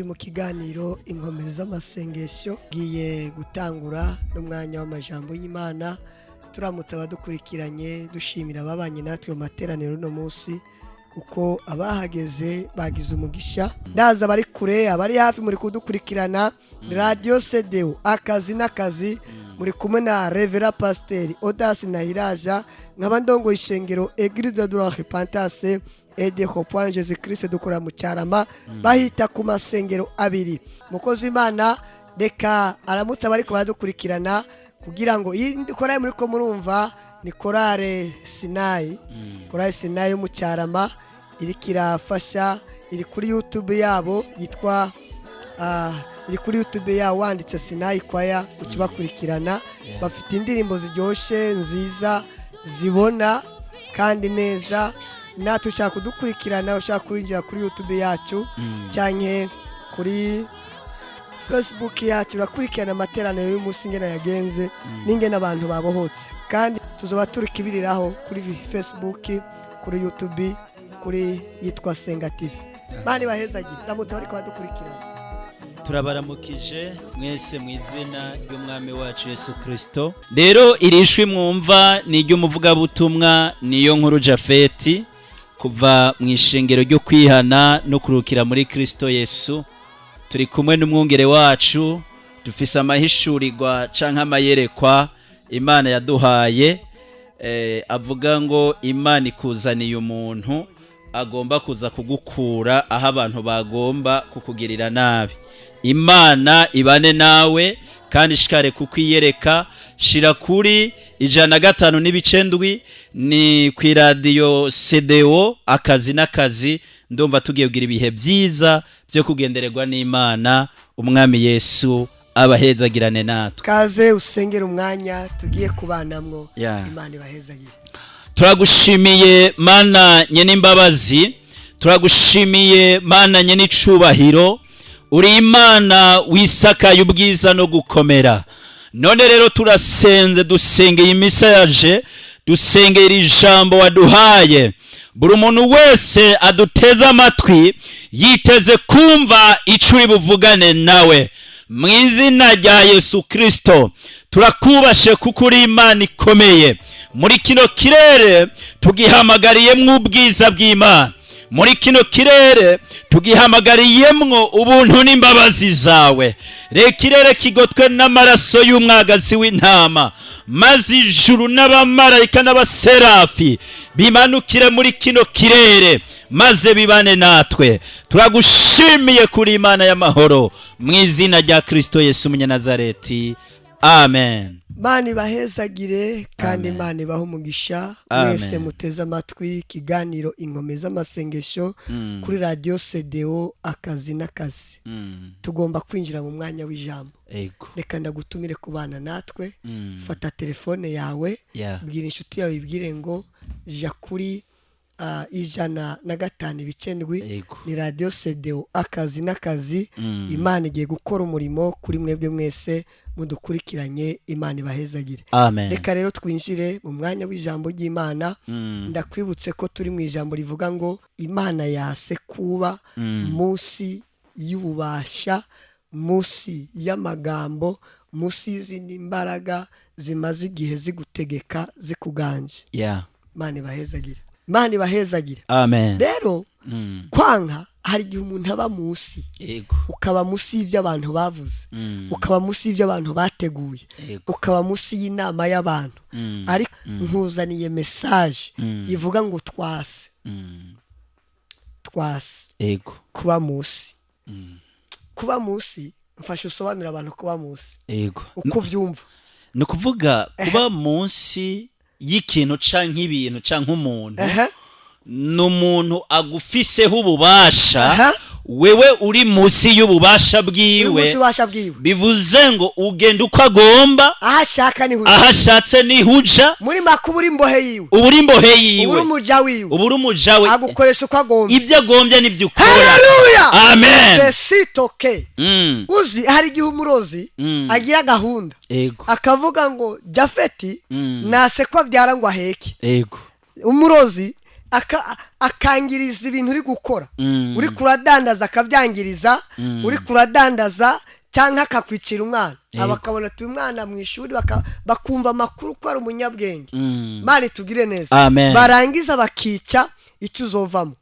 Turi mu kiganiro Inkomezi z'Amasengesho. Giye gutangura n'umwanya w'amajambo y'Imana. Turamutse abadukurikiranye, dushimira ababanye natwe mu materaniro uno munsi, kuko abahageze bagize umugisha. Ndaza abari kure, abari hafi, muri kudukurikirana radiyo CDO Akazi n'Akazi. Muri kumwe na Reverend Pasiteri Odasi Nahiraja, nkaba ndongoye ishengero Église de la Repentance et de Repos Jésus Christ. Dukora mu Cyarama, bahita ku masengero abiri. Mukozi w'Imana, reka aramutse abariko baradukurikirana, kugira ngo iyi korari muri ko murumva ni Korale Sinayi, Korale Sinayi yo mu Cyarama, iriko irafasha. Iri kuri YouTube yabo yitwa iri kuri YouTube yabo, wanditse Sinayi Kwaya ukibakurikirana. Bafite indirimbo ziryoshye, nziza, zibona kandi neza. Natwe ushaka kudukurikirana, ushaka kwinjira kuri YouTube yacu cyangwa kuri Facebook yacu, urakurikirana amateraniro y'umunsi ingene yagenze n'ingene abantu babohotse. Kandi tuzoba turi kibiriraho kuri Facebook, kuri YouTube, kuri yitwa Senga TV. Bani bahezagire, ramutse bariko badukurikirana. Turabaramukije mwese mu izina ry'Umwami wacu Yesu Kirisito. Rero iri jwi mwumva ni iry'umuvugabutumwa Niyo Nkuru Jafeti, kuva mu ishengero ryo kwihana no kurukira muri Kirisito Yesu. Turi kumwe n'umwungere wacu. Dufise amahishurirwa canke amayerekwa Imana yaduhaye, avuga ngo Imana ikuzaniye umuntu agomba kuza kugukura aho abantu bagomba kukugirira nabi. Imana ibane nawe kandi ishikare kukwiyereka. Shira kuri 105.7, ni ku iradiyo CDO Akazi n'Akazi. Ndumva tugiye kugira ibihe byiza byo kugendererwa n'Imana. Umwami Yesu abahezagirane natwe. Kaze usengera umwanya tugiye kubanamwo. Imana ibahezagire. Turagushimiye Mana nyene imbabazi, turagushimiye Mana nyene icubahiro. Uri Imana wisakaye ubwiza no gukomera. None rero turasenze, dusengeye imisa yaje, dusengera ijambo waduhaye. Buri muntu wese aduteze amatwi yiteze kumva ico uri buvugane nawe. Mu izina rya Yesu Kirisito, turakubashe kuko uri Imana ikomeye. Muri kino kirere tugihamagariyemwo ubwiza bw'Imana, muri kino kirere tugihamagariyemwo ubuntu n'imbabazi zawe. Reka ikirere kigotwe n'amaraso y'umwagazi w'intama, maze ijuru n'abamarayika n'abaserafi bimanukire muri kino kirere, maze bibane natwe. Turagushimiye kuri Imana y'amahoro, mu izina rya Kirisito Yesu Umunyanazareti, amen. Imana ibahezagire kandi. Amen. Imana ibahe umugisha. Amen. Mwese muteze amatwi ikiganiro Inkome z'Amasengesho kuri radiyo CDO Akazi n'Akazi. Tugomba kwinjira mu mwanya w'ijambo. Reka ndagutumire kubana natwe. Fata telefone yawe, bwira inshuti yawe, ibwire ngo jya kuri 105.7. Ni radiyo CDO Akazi n'Akazi. Imana igiye gukora umurimo kuri mwebwe mwese mudukurikiranye. Imana ibahezagire. Amen. Reka rero twinjire mu mwanya w'ijambo ry'Imana. Ndakwibutse ko turi mu ijambo rivuga ngo Imana yase kuba munsi y'ububasha, munsi y'amagambo, munsi y'izindi mbaraga zimaze igihe zigutegeka, zikuganje. Imana ibahezagire, Imana ibahezagire. Amen. Rero kwanka, hari igihe umuntu aba munsi, ukaba munsi y'ibyo abantu bavuze, ukaba munsi y'ibyo abantu bateguye, ukaba munsi y'inama y'abantu. Ariko nkuzaniye message ivuga ngo twase, twase kuba munsi, kuba munsi. Mfasha usobanurira abantu kuba munsi uko ubyumva. Ni ukuvuga kuba munsi y'ikintu canke ibintu canke umuntu, ni umuntu agufiseho ububasha, wewe uri munsi y'ububasha uri bwiwe. Munsi y'ububasha bwiwe. Bivuze ngo ugenda uko agomba. Aho ashaka niho uja. Aho ashatse niho uja. Muri make uba uri imbohe yiwe. Uba uri imbohe uba uri yiwe. umuja wiwe. Uba uri umuja we. Agukoresha uko agomba. Ibyo agombye nibyo ukora. Haleluya! Amen. Besitoke. Uzi hari igihe umurozi agira gahunda, akavuga ngo Jafeti nase ko abyara ngo aheke. Umurozi Akangiriza ibintu uri gukora, uri kuradandaza akabyangiriza, uri kuradandaza cyangwa akakwicira umwana. Bakabona ati umwana mu ishuri, bakumva amakuru ko ari umunyabwenge. Imana itugire neza. Amen. Barangiza bakica icyo uzovamo.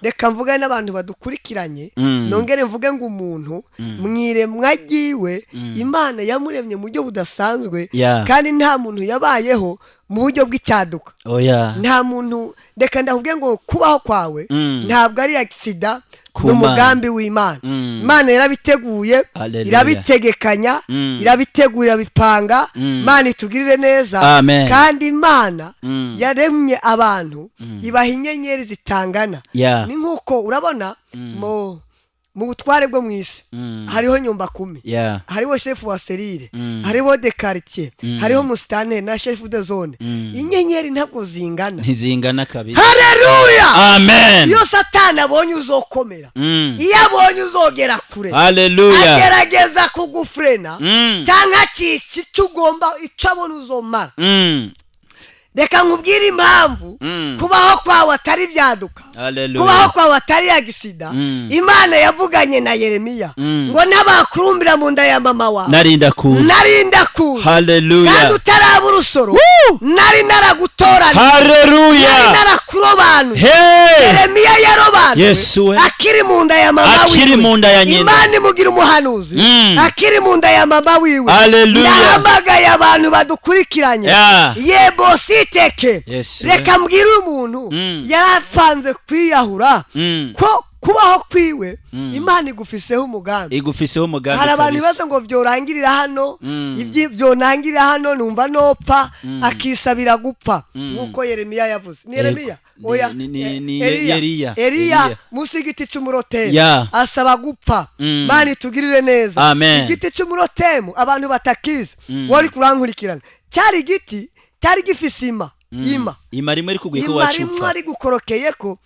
Reka mvuge n'abantu badukurikiranye, nongere mvuge ngo umuntu mu iremwa ryiwe, Imana yamuremye mu buryo budasanzwe, kandi nta muntu yabayeho mu buryo bw'icyaduka. Oya. Nta muntu. Reka ndakubwiye ngo kubaho kwawe ntabwo ari accident, Ku ni umugambi w'Imana. Imana yarabiteguye, Hallelujah. irabitegekanya, irabitegura, irabipanga. Imana itugirire neza. Amen. Kandi Imana yaremye abantu, ibaha inyenyeri zitangana. Ni nk'uko urabona mu butware bwo mu isi hariho nyumba kumi, hariho chef wa cellule, hariho de quartier, hariho musitanteri na chef de zone. Inyenyeri ntabwo zingana. Ntizingana kabisa. Haleluya! Amen. Iyo Satani abonye uzokomera, iyo abonye uzogera kure, Haleluya. agerageza kugufrena cyangwa akica icyo ugomba, icyo abona uzomara. Reka nkubwire impamvu kubaho kwawe atari byaduka, Haleluya. kubaho kwawe atari accident. Imana yavuganye na Yeremiya ngo n'abakurumbira mu nda ya mama wawe, narinda kuza. Narinda kuza. Haleluya. Kandi utaraba urusoro, nari naragutoranya, nari Haleluya. narakurobanuye. Hey! Yeremiya yarobanuwe Yesu we. akiri mu nda ya mama Akiri wiwe. mu nda ya nyina. Imana imugira umuhanuzi akiri mu nda ya mama wiwe. Haleluya. Ndahamagaye abantu badukurikiranye, yebositeke. Yesu we. Reka mbwire uyu muntu yarapanze kwiyahura ko kubaho kwiwe Imana igufiseho umugambi. Igufiseho umugambi Hari abantu kabisa. bibaza ngo byorangirira hano, ibyi byonangirira hano, numva nopfa, akisabira gupfa nk'uko Yeremiya yavuze. Ni Yeremiya? Oya, Ni Eliya. Eliya. Eliya Eliya. munsi y'igiti cy'umurotemu asaba gupfa. Mana itugirire neza. Amen. Igiti cy'umurotemu, abantu batakizi, wari kurankurikirana, cyari igiti cyari gifise ima ima. Ima rimwe rikugwiye ko Ima rimwe wacupfa. ari gukorokeye ko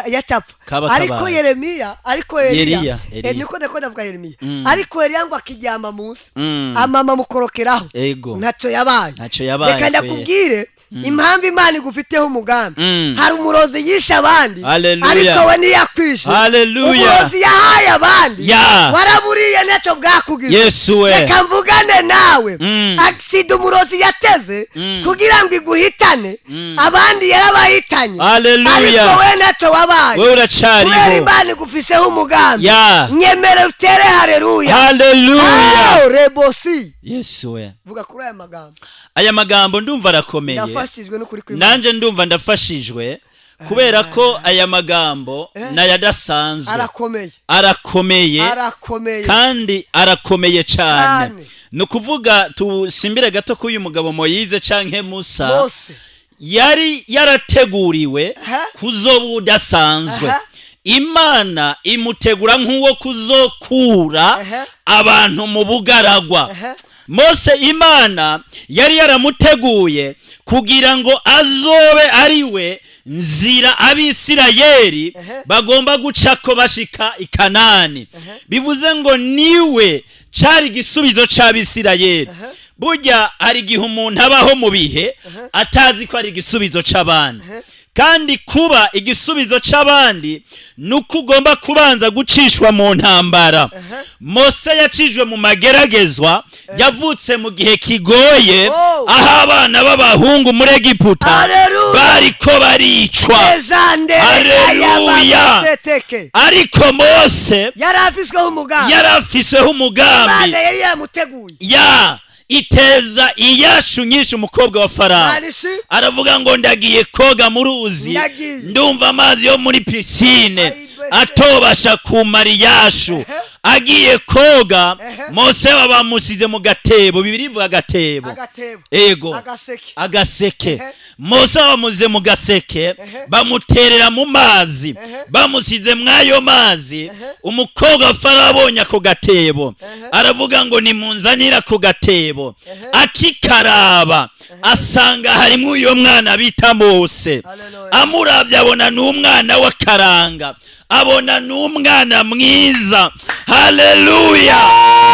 yacapfa. Kaba Ariko kabaye. Yeremiya, ariko Eliya, Eliya, Eliya. niko ndako ndavuga Yeremiya, ariko Eliya ngo akiryama munsi, amama mukorokeraho, Ego. ntacyo yabaye. Ntacyo yabaye Reka kweri. ndakubwire impamvu Imana igufiteho umugambi. Hari umurozi yishe abandi, Hallelujah. ariko we ntiyakwishe. Hallelujah. Umurozi yahaye abandi, waraburiye, ntacyo bwakugize. Yesu we. Reka mvugane nawe. Accident umurozi yateze kugira ngo iguhitane, abandi yarabahitanye, Hallelujah. ariko we ntacyo wabaye, Wewe kubera uracariho. Imana igufiseho umugambi. Nyemere utere haleluya. Haleluya. Oh, rebosi. Yesu we. Vuga kuri aya magambo. Aya magambo ndumva arakomeye. Ndafashijwe n'ukuri kw'Imana. Nanje ndumva ndafashijwe kubera ko aya magambo nayadasanzwe. Arakomeye. Arakomeye. Arakomeye. Kandi arakomeye cyane. Cyane. Ni ukuvuga, tusimbire gato ko uyu mugabo Moyize canke Musa Mose yari yarateguriwe kuzoba udasanzwe. Imana imutegura nk'uwo kuzokura abantu mu bugaragwa. Mose Imana yari yaramuteguye kugira ngo azobe ari we nzira Abisirayeli bagomba gucako bashika i Kanani. Bivuze ngo niwe cari igisubizo c'Abisirayeli. Burya hari igihe umuntu abaho mu bihe atazi ko ari igisubizo c'abandi, kandi kuba igisubizo c'abandi ni uko ugomba kubanza gucishwa mu ntambara. Mose yacijwe mu mageragezwa, yavutse mu gihe kigoye, aho abana b'abahungu muri Egiputa Haleluya. bariko baricwa. Ezande. Haleluya. Seteke. Ariko Mose Yari afisweho umugambi. yari afiseho umugambi. Imana yari yaramuteguye. Ya iteza iyashu nyinshi umukobwa wa Farawo. Marisi. Aravuga ngo ndagiye koga mu ruzi, Ndagiye. ndumva amazi yo muri piscine Ayi, atobasha kumara iyashu. Agiye koga, Mose bamusize mu gatebo. Bibiri ivuga agatebo. Agatebo. Ego. Agaseke. Agaseke. Mose bamuze mu gaseke, bamuterera mu mazi. Bamusize mw'ayo mazi, umukobwa wa Farawo abonye ako gatebo, aravuga ngo nimunzanire ako gatebo. Akikaraba. Asanga harimo uyo mwana bita Mose. Haleluya. Amuravye abona ni umwana w'akaranga, abona ni umwana mwiza. Haleluya!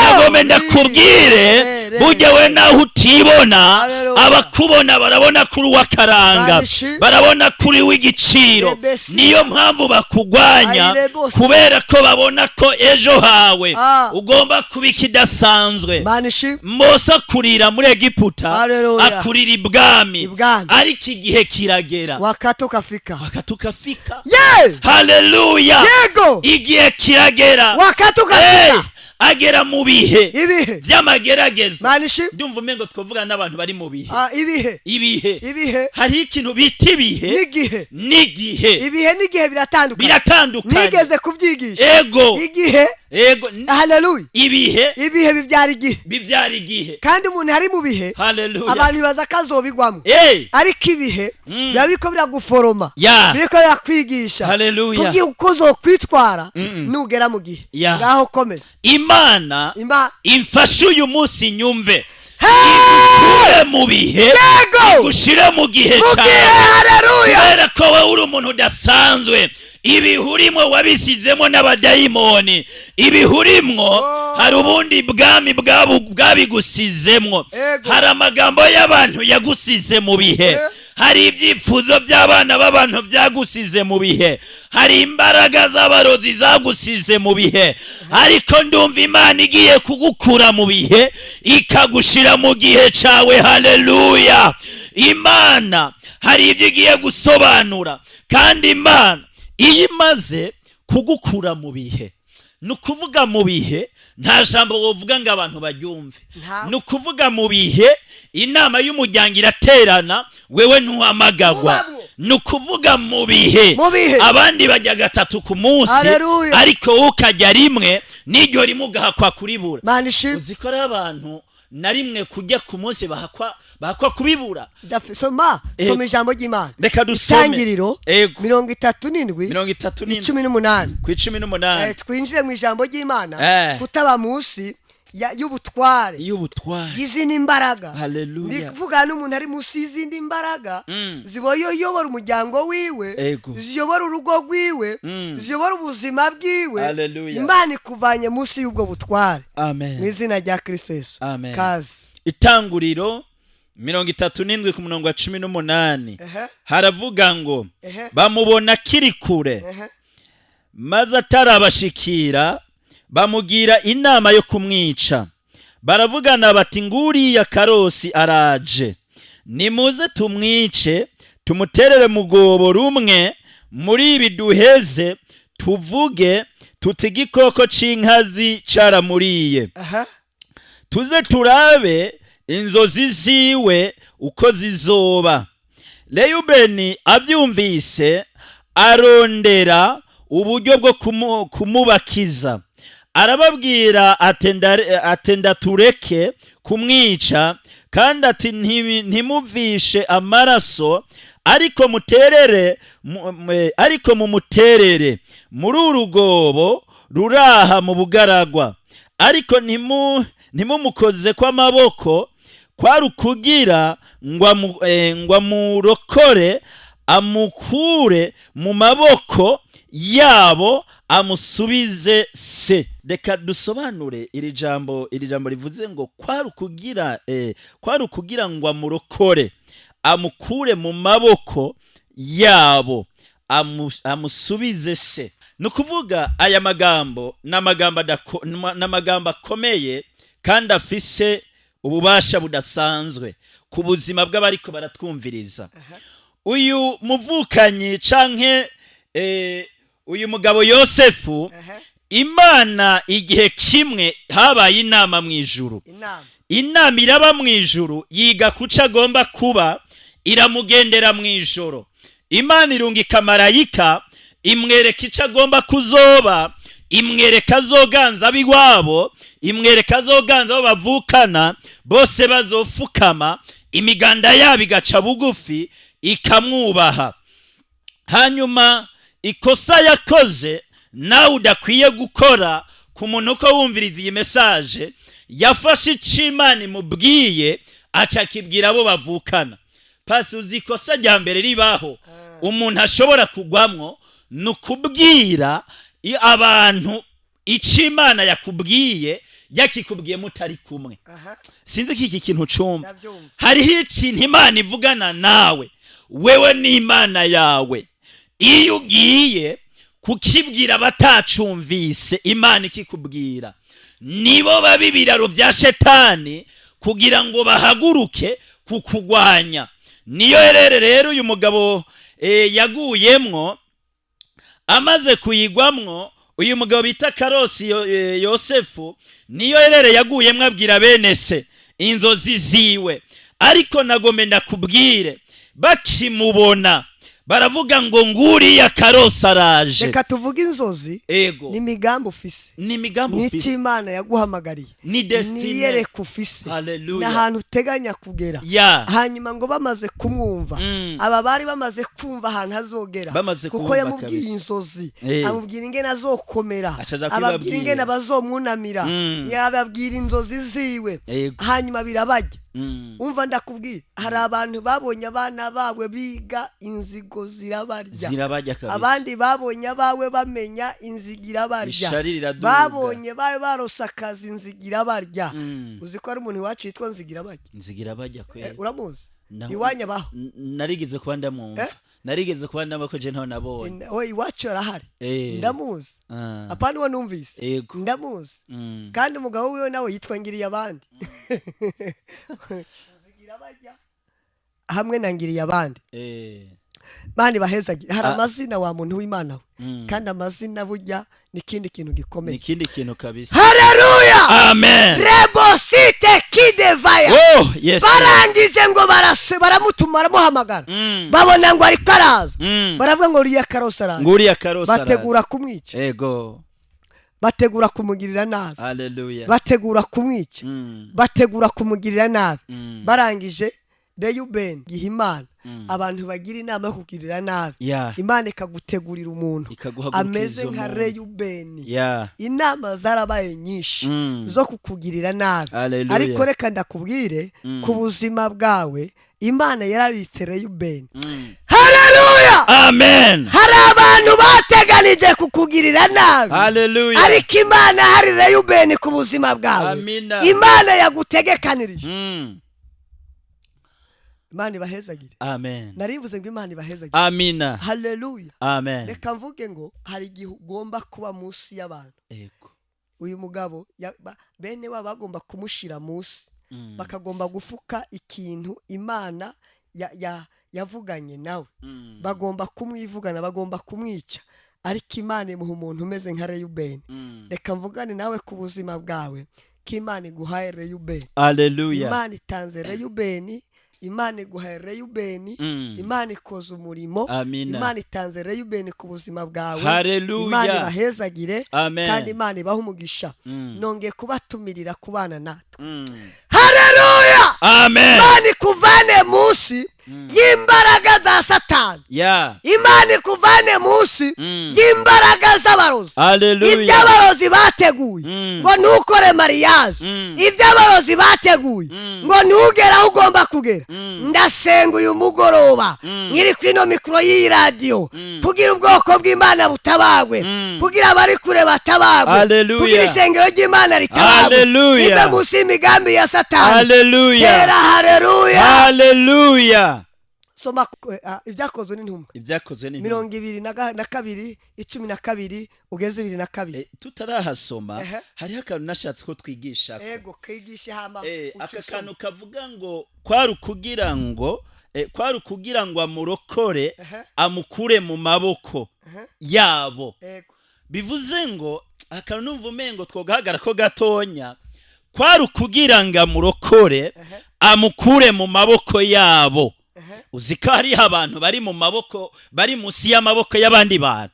Nagome ndakubwire, burya we naho utibona, Haleluya. abakubona barabona kuri uw'akaranga, Banishi. barabona kuri w'igiciro. Rebesi. Niyo mpamvu bakugwanya, Ayirebose. kubera ko babona ko ejo hawe Ah. ugomba kuba ikidasanzwe. Manishi. Mose akurira muri Egiputa, Haleluya. akurira ibwami, Ibwami. ariko igihe kiragera, Wakati ukafika. Wakati ukafika. Ye! Haleluya! Yego. Igihe kiragera. Wakati Hey, ukafika. agera mu bihe Ibihe. by'amageragezo. Manishi. Ndumva umengo twavuga n'abantu bari mu bihe. Ah, ibihe. Ibihe. Ibihe. Hariho ikintu bita ibihe N'igihe. n'igihe. Ibihe n'igihe biratandukanye. Biratandukanye. Nigeze kubyigisha. Ego. Igihe. Ego. Haleluya. Ibihe Ibihe bibyara igihe. Bibyara igihe. Kandi umuntu ari mu bihe, Haleluya. abantu bibaza ko azobigwamo. Hey. Ariko ibihe biba biriko biraguforoma. Biriko birakwigisha. Haleluya. Kugira uko uzokwitwara nugera mu gihe. Ya. Ngaho komeza. Imana Ima imfashe uyu munsi nyumve. Hey! Igukure mu bihe. Yego! Igushire mu gihe Mu gihe, cyawe. haleluya. Kubera ko wowe uri umuntu udasanzwe. Ibihe urimo wabisizemo n'abadayimoni. Ibihe urimwo Oh. hari ubundi bwami bwabigusizemwo. Ego. Hari amagambo y'abantu yagusize mu bihe. Eh. Hari ibyifuzo by'abana b'abantu byagusize mu bihe. Hari imbaraga z'abarozi zagusize mu bihe. Ariko ndumva Imana igiye kugukura mu bihe, ikagushira mu gihe cawe. Haleluya! Imana hari ibyo igiye gusobanura. Kandi Imana iyo imaze kugukura mu bihe, ni ukuvuga mu bihe nta jambo wovuga ngo abantu baryumve. Nta- Ni ukuvuga mu bihe inama y'umuryango iraterana, wewe ntuhamagagwa. Ubamwo. Ni ukuvuga mu bihe Mu bihe. abandi bajya gatatu ku munsi, Haleluya. ariko wowe ukajya rimwe, n'iryo rimwe ugahakwa kuribura. Manishi. Uzi ko ari abantu na rimwe kujya ku munsi bahakwa kubibura. Soma, Ego. soma ijambo ry'Imana. Reka dusome. Itangiriro Ego. 37, 37, 18. Ku 18. Twinjire mu ijambo ry'Imana. Kutaba munsi y'ubutware y'ubutware y'izindi mbaraga. Haleluya. Ni kuvuga n'umuntu ari munsi y'izindi mbaraga ziyobora umuryango wiwe, Ego. ziyobora urugo rwiwe, ziyobora ubuzima bwiwe. Haleluya. Imana ikuvanye munsi y'ubwo butware mu Amen. izina rya Kristo Yesu. Amen. Kazi. Itanguriro 37 ku murongo wa 18, haravuga ngo: Bamubona akiri kure, maze atarabashikira bamugira inama yo kumwica. Baravugana bati: "Nguriya karosi araje, nimuze tumwice, tumuterere mu rwobo rumwe muri ibi duheze, tuvuge tuti igikoko c'inkazi caramuriye, tuze turabe inzozi ziwe uko zizoba." Reyubeni abyumvise arondera uburyo bwo kumubakiza, arababwira ati: "Ndatureke kumwica," kandi ati: "Ntimuvishe amaraso, ariko muterere ariko mumuterere muri uru rwobo ruraha mu bugaragwa, ariko ntimumukoze kw'amaboko." Kwari ukugira ngo amurokore, amukure mu maboko yabo, amusubize se. Reka dusobanure iri jambo. Iri jambo rivuze ngo kwari ukugira ngo amurokore, amukure mu maboko yabo, amusubize se. Ni ukuvuga aya magambo ni amagambo akomeye kandi afise ububasha budasanzwe ku buzima bw'abariko baratwumviriza. Uyu muvukanyi canke uyu mugabo Yosefu, Imana igihe kimwe habaye inama mu ijuru. Inama. Inama iraba mu ijuru, yiga kuco agomba kuba, iramugendera mu ijoro. Imana irungika marayika, imwereka ico agomba kuzoba, imwereka azoganza ab'iwabo, imwereka azoganza abo bavukana bose, bazofukama, imiganda yabo igaca bugufi ikamwubaha. Hanyuma ikosa yakoze nawe udakwiye gukora ku muntu uko wumviriza iyi message. Yafashe icyo Imana imubwiye, aca akibwira abo bavukana. Pasi, uzi ikosa rya mbere ribaho umuntu ashobora kugwamwo ni ukubwira abantu icyo Imana yakubwiye, yakikubwiye mutari kumwe. Sinzi ko iki kintu cumva. Ndabyumva. Hariho ikintu Imana ivugana nawe, wewe n'Imana yawe. Iyo ugiye kukibwira abatacumvise Imana ikikubwira, nibo baba ibiraro bya Shetani kugira ngo bahaguruke kukugwanya. Niyo rero uyu mugabo yaguyemwo. Amaze kuyigwamwo, uyu mugabo bita Karosi Yosefu, niyo rero yaguyemwo, abwira bene se inzozi ziwe. Ariko nagombe ndakubwire, bakimubona baravuga ngo: "Nguriya Karosi araje." Reka tuvuge inzozi. Ego. N'imigambi ufise. Ni imigambi n'icyo ufise. Imana yaguhamagariye. Ni destinée. Niyereka ufise. Haleluya. N'ahantu uteganya kugera. Hanyuma ngo bamaze kumwumva, aba bari bamaze kumva ahantu azogera, Bamaze kuko kumva yamubwiye kabisa. inzozi, amubwira ingene azokomera, Aca aja ababwira kubibabwira. ingene bazomwunamira, yababwira inzozi ziwe. Hanyuma birabarya. Umva ndakubwira, hari abantu babonye abana bawe biga, inzigo zirabarya. Zirabarya kabisa. Abandi babonye abawe bamenya, inzigo irabarya. Ishari riraduga. Babonye bawe barose akazi, inzigo irabarya. Uzi ko hari umuntu iwacu yitwa Nzigirabarya? Nzigirabarya kweli. Uramuzi iwanyu abaho? Narigeze kuba ndamwumva. Eh? Narigeze kuba ndamwumva ko je ntaho nabonye. We iwacu arahari. Ndamuzi. Apana uwo numvise. Ndamuzi. Kandi umugabo wiwe nawe yitwa Ngiriye abandi. Nzigirabarya hamwe na Ngiriye abandi. Bandi bahezagira hari amazina wa muntu w'Imana we. Kandi amazina burya ni ikindi kintu Ni gikomeye. ikindi kintu kabisa. Haleluya. Amen. Rebosite kidevaya. Oh yes. Barangije ngo barase, baramutuma, baramuhamagara. Babona ngo ariko araza. Baravuga ngo: "Uriya Karosi araza." Nguriya Karosi araza. Bategura kumwica. Bategura kumugirira nabi. Haleluya. Bategura kumwica. Bategura kumugirira nabi. Barangije, Reyubeni giha Imana abantu bagira inama yo kugirira nabi, Imana ikagutegurira umuntu Ikaguhagurukiriza ameze nka umuntu. Reyubeni. Inama zarabaye nyinshi zo kukugirira nabi. Haleluya. Ariko reka ndakubwire, ku buzima bwawe Imana yararitse Reyubeni. Haleluya. Amen. Hari abantu bateganije kukugirira nabi, Haleluya. ariko Imana hari Reyubeni ku buzima bwawe. Amina. Imana yagutegekanirije. Imana ibahezagire. Amen. Narivuze ngo Imana ibahezagire. Amina. Haleluya. Amen. Reka mvuge ngo hari igihe ugomba kuba munsi y'abantu. Uyu mugabo bene wabo bagomba kumushira munsi, bakagomba gufuka ikintu Imana yavuganye nawe. Bagomba kumwivugana, bagomba kumwica, ariko Imana imuha umuntu umeze nka Reyubeni. Reka mvugane nawe ku buzima bwawe ko Imana iguhaye Reyubeni. Haleluya. Imana itanze Reyubeni, Imana iguhaye Reyubeni. Imana ikoze umurimo. Amina. Imana itanze Reyubeni ku buzima bwawe. Haleluya. Imana ibahezagire. Amen. Kandi Imana ibahe umugisha. Nongeye kubatumirira kubana natwe. Haleluya. Amen. Imana ikuvane munsi y'imbaraga za Satani. Imana ikuvane munsi y'imbaraga z'abarozi. Haleluya. Ibyo abarozi bateguye ngo ntukore mariage, ibyo abarozi bateguye ngo ntugere aho ugomba kugera, ndasenga uyu mugoroba nkiri kuri ino mikoro y'iyi radiyo kugira ubwoko bw'Imana butabagwe, kugira abari kure batabagwe, Haleluya. kugira isengero ry'Imana ritabagwe, Haleluya. rive munsi y'imigambi ya Satani. Haleluya. Tera haleluya. Haleluya. Soma Ibyakozwe n'Intumwa. Ibyakozwe n'Intumwa. 22, 12 ugeze 22. Tutarahasoma, hariho akantu nashatse ko twigisha. Ego, kigishe hama uce Aka usoma. kantu kavuga ngo kwari ukugira ngo amurokore, amukure mu maboko yabo. Bivuze ngo akantu numva umengo twogahagarara ko gatonya, kwari ukugira ngo amurokore, amukure mu maboko yabo. Uzi ko hariho abantu bari mu maboko, bari munsi y'amaboko y'abandi bantu,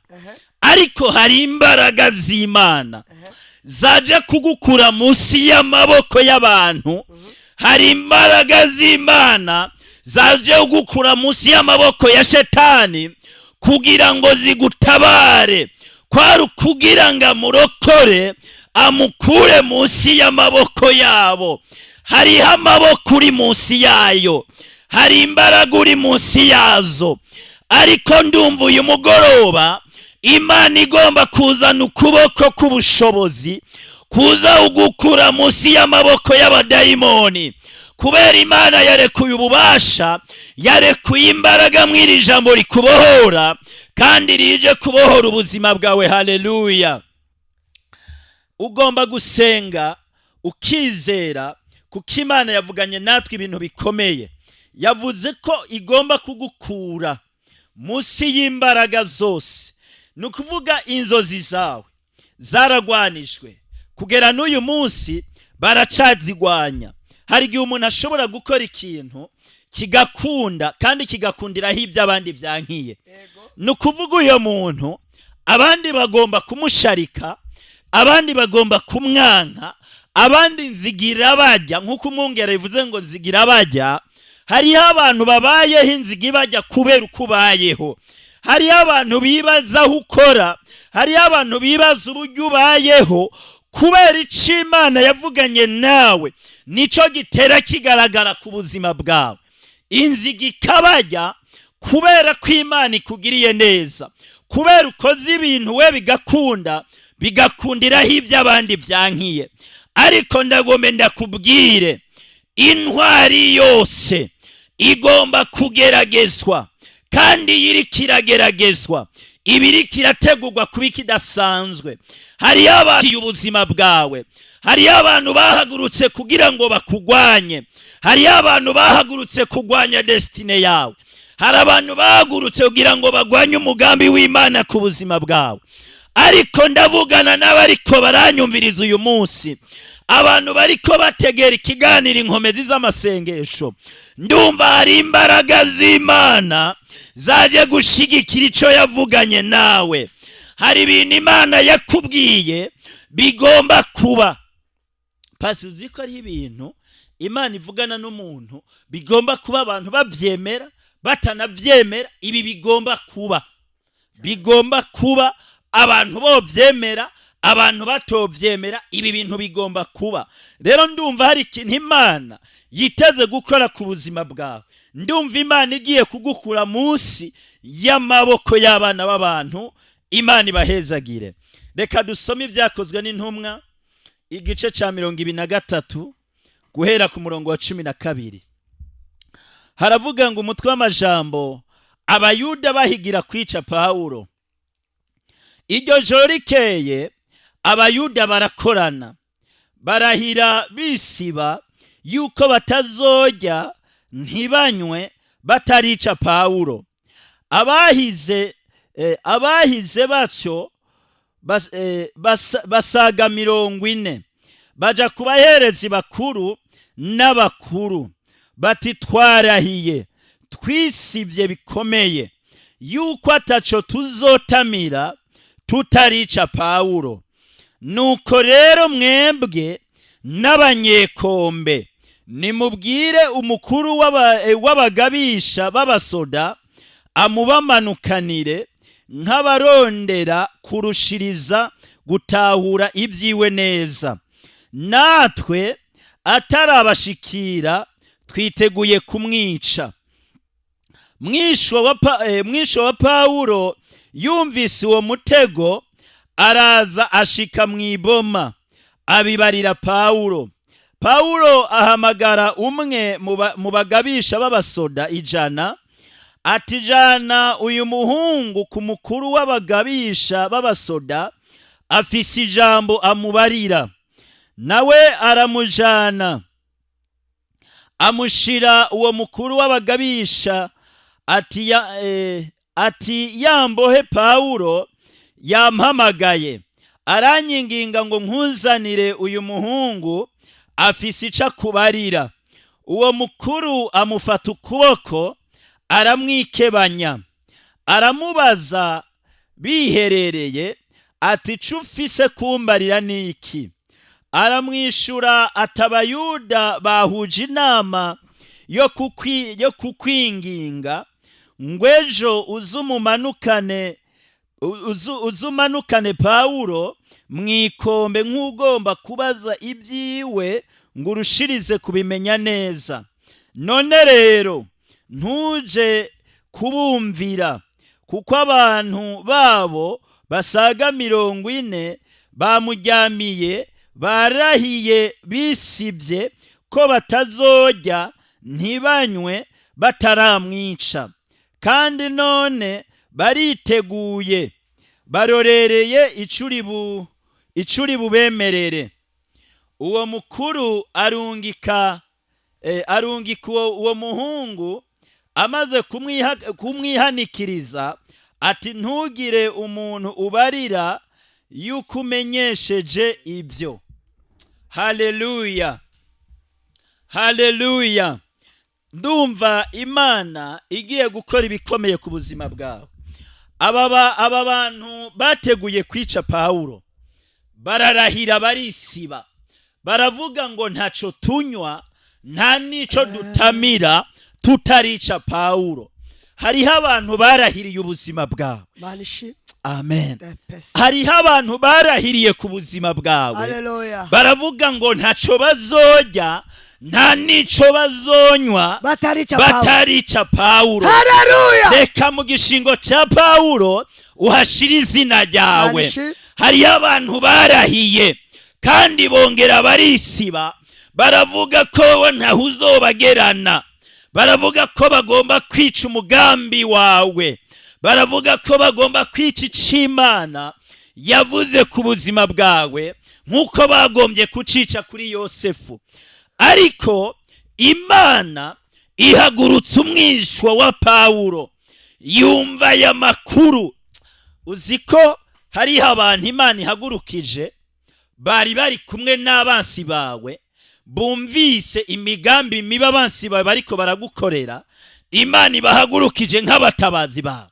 ariko hari imbaraga z'Imana zaje kugukura munsi y'amaboko y'abantu. Hari imbaraga z'Imana zaje kugukura munsi y'amaboko ya Shetani kugira ngo zigutabare. Kwari ukugira ngo amurokore. Amukure munsi y'amaboko yabo. Hariho amaboko uri munsi yayo, hari imbaraga uri munsi yazo, ariko ndumva uyu mugoroba Imana igomba kuzana ukuboko k'ubushobozi kuza ugukura munsi y'amaboko y'abadayimoni, kubera Imana yarekuye ububasha, yarekuye imbaraga mu iri jambo rikubohora kandi rije kubohora ubuzima bwawe. Haleluya! Ugomba gusenga ukizera, kuko Imana yavuganye natwe ibintu bikomeye. Yavuze ko igomba kugukura munsi y'imbaraga zose. Ni ukuvuga inzozi zawe zaragwanijwe, kugera n'uyu munsi baracazigwanya. Hari igihe umuntu ashobora gukora ikintu kigakunda, kandi kigakundiraho ibyo abandi byankiye. Ni ukuvuga uyo muntu abandi bagomba kumusharika, abandi bagomba kumwanka, abandi nzigira bajya, nk'uko umwungere bivuze ngo nzigira bajya. Hariho abantu babayeho inziga ibajya kubera uko ubayeho. Hariho abantu bibaza aho ukora, hariho abantu bibaza uburyo ubayeho, kubera icyo Imana yavuganye nawe nicyo gitera kigaragara ku buzima bwawe. Inziga ikabajya kubera ko Imana ikugiriye neza, kubera ukoze ibintu we bigakunda, bigakundiraho ibyo abandi byankiye. Ariko ndagombe ndakubwire, intwari yose igomba kugeragezwa, kandi iyo iriko irageragezwa iba iriko irategurwa kuba ikidasanzwe. Hariho abantu ubuzima bwawe, hariho abantu bahagurutse kugira ngo bakugwanye, hariho abantu bahagurutse kugwanya destinée yawe, hari abantu bahagurutse kugira ngo bagwanye umugambi w'Imana ku buzima bwawe. Ariko ndavugana n'abariko baranyumviriza uyu munsi, abantu bariko bategera ikiganiro Inkomezi z'Amasengesho. Ndumva hari imbaraga z'Imana zaje gushigikira icyo yavuganye nawe. Hari ibintu Imana yakubwiye bigomba kuba. Pasi, uzi ko ari ibintu Imana ivugana n'umuntu bigomba kuba, abantu babyemera batanabyemera? Ibi bigomba kuba, bigomba kuba, abantu bobyemera, abantu batobyemera, ibi bintu bigomba kuba. Rero ndumva hari ikintu Imana yiteze gukora ku buzima bwawe. Ndumva Imana igiye kugukura munsi y'amaboko y'abana b'abantu. Imana ibahezagire. Reka dusome Ibyakozwe n'Intumwa, igice cya 23, guhera ku murongo wa 12. Haravuga ngo, umutwe w'amajambo: Abayuda bahigira kwica Pawulo. Iryo joro rikeye Abayuda barakorana, barahira bisiba yuko batazojya ntibanywe batarica Pawulo. Abahize batyo basaga 40, baja ku baherezi bakuru n'abakuru bati: "Twarahiye twisibye bikomeye yuko ataco tuzotamira tutarica Pawulo. Nuko rero mwebwe n'abanyekombe nimubwire umukuru w'abagabisha b'abasoda amubamanukanire nk'abarondera kurushiriza gutahura ibyiwe neza. Natwe atarabashikira twiteguye kumwica." Mwisho wa Pawulo yumvise uwo mutego, araza ashika mu iboma, abibarira Pawulo. Pawulo ahamagara umwe mu bagabisha b'abasoda 100, ati: "Jana uyu muhungu ku mukuru w'abagabisha b'abasoda, afise ijambo amubarira." Nawe aramujana, amushira uwo mukuru w'abagabisha, ati: "Yambohe Pawulo yampamagaye, aranyinginga ngo nkuzanire uyu muhungu, afise ico akubarira." Uwo mukuru amufata ukuboko, aramwikebanya, aramubaza biherereye ati: "Ico ufise kumbarira niki?" Aramwishura ati: "Abayuda bahuje inama yo kukwinginga ngo ejo uze umumanukane." Uzumanukane Pawulo mu ikombe nk'ugomba kubaza ibyiwe ngo urushirize kubimenya neza. None rero ntuje kubumvira, kuko abantu babo basaga 40 bamuryamiye, barahiye bisibye ko batazorya ntibanywe bataramwica. Kandi none bariteguye, barorereye icuri bubemerere. Uwo mukuru arungika uwo muhungu, amaze kumwihanikiriza ati: "Ntugire umuntu ubarira yuko umenyesheje ibyo." Haleluya, haleluya! Ndumva Imana igiye gukora ibikomeye ku buzima bwawe. Aba bantu bateguye kwica Pawulo, bararahira, barisiba, baravuga ngo ntaco tunywa, nta n'ico dutamira tutarica Pawulo. Hariho abantu barahiriye ubuzima bwawe. Mana ishimwe. Amen. Depesi. Hariho abantu barahiriye ku buzima bwawe. Haleluya. Baravuga ngo ntaco bazorya, nta n'ico bazonywa batarica Pawulo. Batarica Pawulo. Haleluya. Reka mu gishingo cya Pawulo uhashira izina ryawe. Mana ishimwe. Hariyo abantu barahiye kandi bongera barisiba, baravuga ko wowe ntaho uzobagerana. Baravuga ko bagomba kwica umugambi wawe, baravuga ko bagomba kwica icimana yavuze ku buzima bwawe, nk'uko bagombye kucica kuri Yosefu. Ariko Imana ihagurutse umwishwa wa Pawulo, yumva aya makuru. Uzi ko hariho abantu Imana ihagurukije bari bari kumwe n'abansi bawe, bumvise imigambi mibi abansi bawe bariko baragukorera, Imana ibahagurukije nk'abatabazi bawe.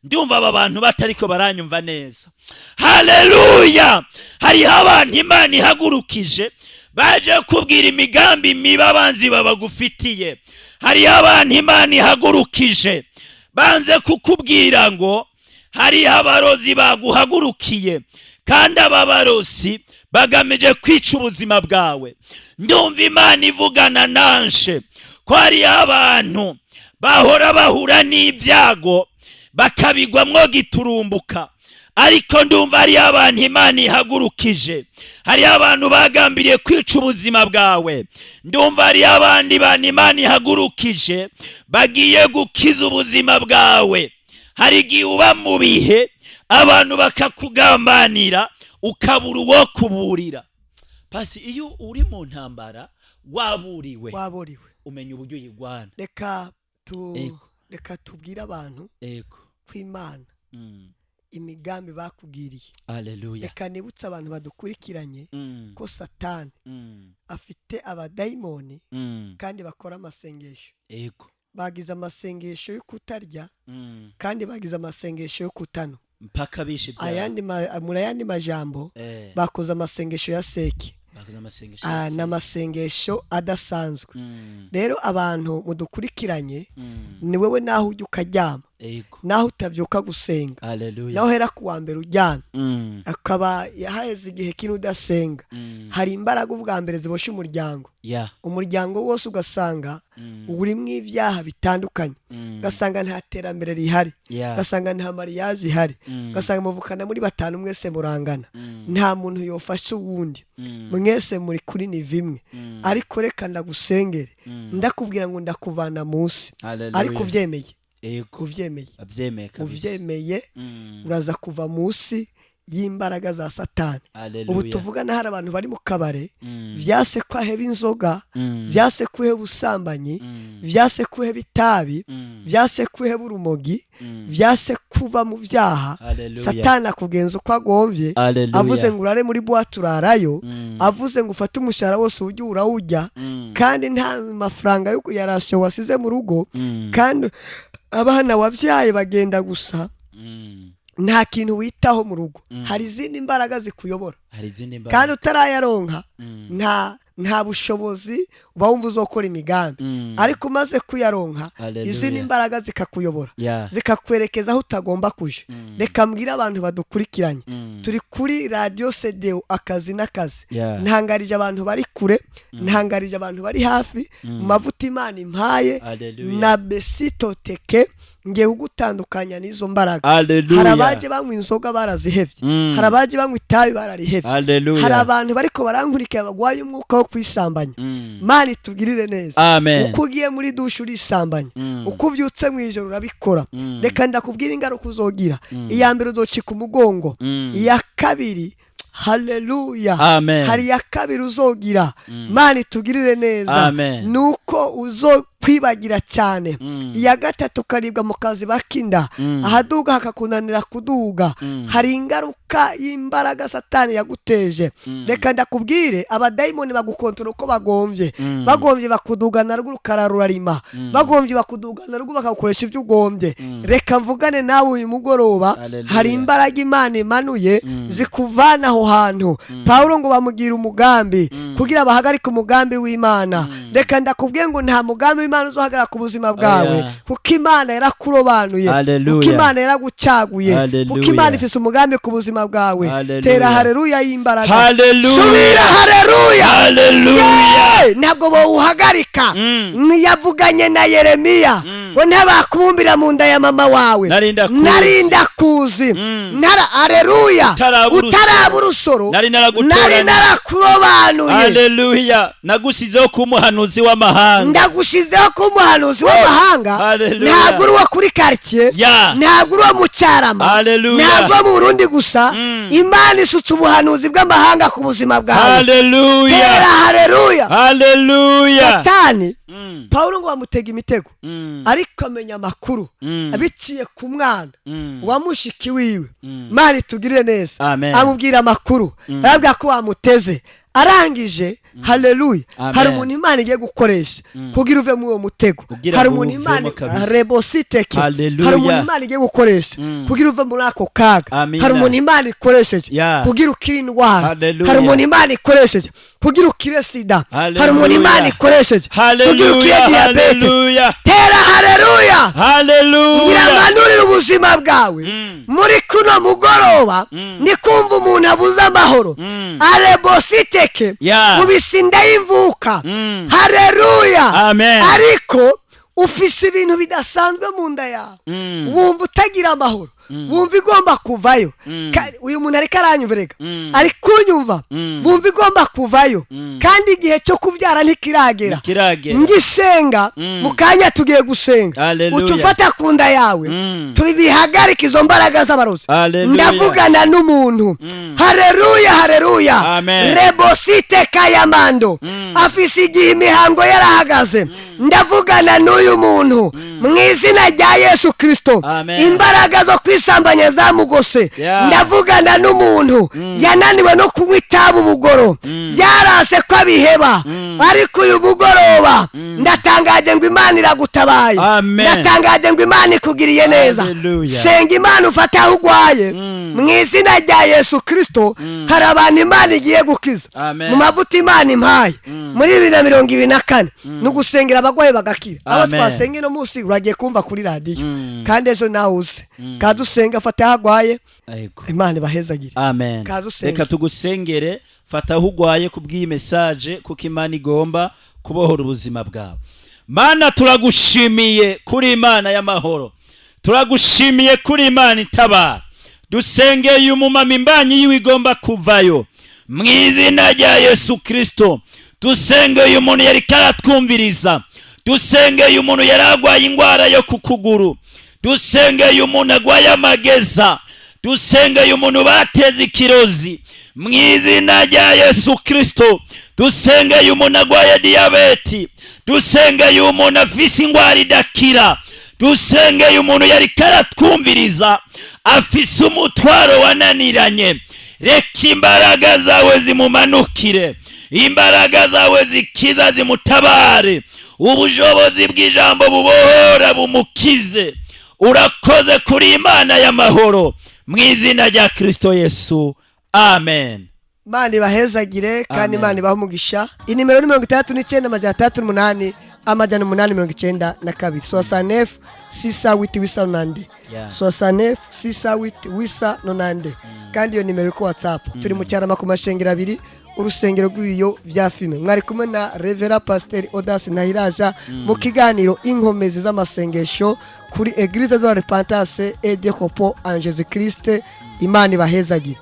Ndumva aba bantu batariko baranyumva neza. Haleluya! Hariho abantu Imana ihagurukije baje kubwira imigambi mibi abanzi babagufitiye. Hariho abantu Imana ihagurukije banze kukubwira ngo hariho abarozi baguhagurukiye, kandi aba barozi bagamije kwica ubuzima bwawe. Ndumva Imana ivugana nanje ko hariho abantu bahora bahura n'ibyago bakabigwamwo giturumbuka, ariko ndumva hariho abantu Imana ihagurukije. Hariho abantu bagambiriye kwica ubuzima bwawe. Ndumva hariho abandi bantu Imana ihagurukije bagiye gukiza ubuzima bwawe. Hari igihe uba mu bihe abantu bakakugambanira, ukabura uwo kuburira. Pasi, iyo uri mu ntambara waburiwe, waburiwe, umenya uburyo uyigwana. Reka tu Ego. Reka tubwire abantu ko Imana imigambi bakubwiriye. Aleluya. Reka nibutse abantu badukurikiranye ko Satani afite abadayimoni kandi bakora amasengesho. Bagize amasengesho yo kutarya kandi bagize amasengesho yo kutanywa mpaka bishe ibyawe. Muri ayandi majambo, bakoze amasengesho ya seke. Bakoze amasengesho Ni amasengesho adasanzwe. Rero abantu mudukurikiranye, ni wowe naho ujya ukaryama, naho utabyuka gusenga, naho uhera ku wa mbere uryamye, akaba yaheze igihe kinini udasenga, hari imbaraga ubwa mbere zibosha umuryango. Umuryango wose ugasanga urimo ibyaha bitandukanye, ugasanga nta terambere rihari, ugasanga nta mariage ihari, ugasanga muvukana muri batanu mwese murangana, nta muntu yofasha uwundi, mwese muri kuri niveau imwe. Ariko reka ndagusengere, ndakubwira ngo ndakuvana munsi. Ariko uvyemeye, uvyemeye, abyemeye kabisa. Uvyemeye, uraza kuva munsi y'imbaraga za Satani. Ubu tuvugana hari abantu bari mu kabare, vyase ko aheba inzoga, vyase ko uheba ubusambanyi, vyase ko uheba itabi, vyase ko uheba urumogi, vyase kuva mu byaha. Satani akugenza uko agomvye. Avuze ngo urare muri boîte, urarayo. Avuze ngo ufate umushahara wose ujye urawujya, kandi nta mafaranga yo ya ration wasize mu rugo, kandi abana wabyaye bagenda gusa, nta kintu witaho mu rugo. Hari izindi mbaraga zikuyobora. Hari izindi mbaraga. Kandi utarayaronka, nta Nta bushobozi, uba wumva uzokora imigambi, ariko umaze kuyaronka, Hallelujah. izindi mbaraga zikakuyobora, zikakwerekeza aho utagomba kuja. Reka mbwire abantu badukurikiranye, turi kuri radiyo sedewo, akazi n'akazi. Ntangarije abantu bari kure, ntangarije abantu bari hafi mu mavuta Imana impaye Hallelujah. na besitoteke, ngiye kugutandukanya n'izo mbaraga. Hallelujah. Hari abaje banywa inzoga barazihevye, hari abaje banywa itabi bararihevye, Hallelujah. hari abantu bariko barankurikira bagwaye umwuka wo kwisambanya. Mana itugirire neza. Amen. Uko ugiye muri dushe urisambanya, uko ubyutse mu ijoro urabikora. Reka ndakubwira ingaruka uzogira. Iya mbere, uzocika umugongo. Iya kabiri, haleluya, Amen. hari iya kabiri uzogira, Mana itugirire neza, Amen. nuko uzokwibagira cyane. Iya gatatu, ukaribwa mu kazi bakinda, ahaduga hakakunanira kuduga. Hari ingaruka y'imbaraga Satani yaguteje. Reka ndakubwire, abadayimoni bagukontora uko bagombye. Bagombye bakudugana ruguru ukararurarima, bagombye bakudugana ruguru bakagukoresha ibyo ugombye. Reka mvugane nawe uyu mugoroba. Hallelujah. Hari imbaraga Imana imanuye zikuvana aho hantu. Pawulo ngo bamugira umugambi kugira bahagarike umugambi w'Imana. Reka ndakubwiye ngo nta mugambi w'Imana uzohagarara ku buzima bwawe, Oya. kuko Imana yarakurobanuye, Hallelujah. kuko Imana yaragucaguye, Hallelujah. kuko Imana ifise umugambi ku buzima bwawe. Hallelujah. Tera haleluya y'imbaraga. Hallelujah. Subira haleluya. Hallelujah. Yeee! Ntabwo bawuhagarika. Ntiyavuganye na Yeremiya ngo ntabakubumbira mu nda ya mama wawe Nari ndakuzi. nari ndakuzi. Ntara aleluya. Utaraba urusoro. Utaraba urusoro Nari naragutoranya. nari narakurobanuye. Haleluya, nagushyizeho kuba umuhanuzi w'amahanga. Ndagushizeho kuba umuhanuzi w'amahanga. Hallelujah. Ntabwo uri uwo kuri karitsiye, ntabwo uri uwo mu Cyarama, Hallelujah. ntabwo uwo mu Burundi gusa. Imana isutse ubuhanuzi bw'amahanga ku buzima bwawe. Tera Haleluya. haleluya. Haleluya. Satani, Pawulo ngo bamutega imitego, ariko amenya amakuru abiciye ku mwana wa mushiki wiwe. Mana itugirire neza. Amen. Amubwira amakuru, arabwira ko wamuteze. Arangije, haleluya. Amen. Hari umuntu Imana igiye gukoresha kugira uve muri uwo mutego. Kugira Hari ngo umuntu uvemo Imana kabisa. rebositeke. Hallelujah. Hari umuntu Imana igiye gukoresha kugira uve muri ako kaga. Amina. Hari umuntu Imana ikoresheje kugira ukire indwara. Hallelujah. Hari umuntu Imana ikoresheje kugira ukire sida. Hallelujah. Hari umuntu Imana ikoresheje kugira ukire Haleluya. diyabete. Haleluya. Tera haleluya. Ngira Haleluya. mpanurire ubuzima bwawe muri kuno mugoroba. Ni kumva umuntu abuze amahoro, arebositeke, ubisinda y'imvuka. Haleluya. Amen. Ariko ufise ibintu bidasanzwe mu nda yawe, wumva utagira amahoro, wumva igomba kuvayo. Uyu muntu ariko aranyumva, reka, ari kunyumva, wumva igomba kuvayo kandi igihe cyo kubyara ntikiragera. Ntikiragera. Ngisenga, mu kanya tugiye gusenga, Hallelujah. uca ufata ku nda yawe, tubihagarike izo mbaraga z'abarozi. Hallelujah. Ndavugana n'umuntu. Hareruya, hareruya. Amen. Rebosite kayamando, afise igihe imihango yarahagaze. Ndavugana n'uyu muntu mu izina rya Yesu Kirisito. Amen. Imbaraga zo kwisambanya zamugose. Ndavugana n'umuntu yananiwe no kunywa itabi, ubugoro byarase ko abiheba, ariko uyu mugoroba ndatangaje ngo Imana iragutabaye. Amen. Ndatangaje ngo Imana ikugiriye neza. Hallelujah. Senga Imana, ufate aho urwaye mu izina rya Yesu Kirisito. Hari abantu Imana igiye gukiza. Amen. Mu mavuta Imana impaye muri 2024 ni ugusengera abarwayi bagakira. Abo Amen. twasenga ino munsi uragiye kumva kuri radiyo, kandi ejo nawe uze kandi usenga, fata aho arwaye. Yego. Imana ibahezagire. Amen. Kaze usenge. Reka tugusengere. Fata aho urwaye kubw'iyi message, kuko Imana igomba kubohora ubuzima bwawe. Mana, turagushimiye kuri Imana y'amahoro, turagushimiye kuri Imana itabara. Dusengeye umumama, imbanyi yiwe igomba kuvayo mu izina rya Yesu Kirisito. Dusengeye umuntu yari karatwumviriza, dusengeye umuntu yari arwaye indwara yo ku kuguru, dusengeye umuntu arwaye amageza, dusengeye umuntu bateze ikirozi mu izina rya Yesu Kirisito, dusengeye umuntu arwaye diyabeti, dusengeye umuntu afise indwara idakira, dusengeye umuntu yari karatwumviriza afise umutwaro wananiranye. Reka imbaraga zawe zimumanukire, imbaraga zawe zikiza zimutabare, ubushobozi bw'ijambo bubohora bumukize. Urakoze kuri Imana y'amahoro, mu izina rya Kirisito Yesu, amen. Imana ibahezagire kandi Amen. Imana ibahe umugisha. Inimero ni 69 608 892, 69 608 890. 69 608 890. Kandi iyo nimero iri ku WhatsApp. Turi mu Cyarama ku mashengero abiri, urusengero rw'ibiyo bya filime. Mwari kumwe na Reverend Pasiteri Odas Ntahiraja mu kiganiro Inkomezi z'Amasengesho kuri Eglise de la Repentance et de Repos en Jésus Christ. Imana ibahezagire.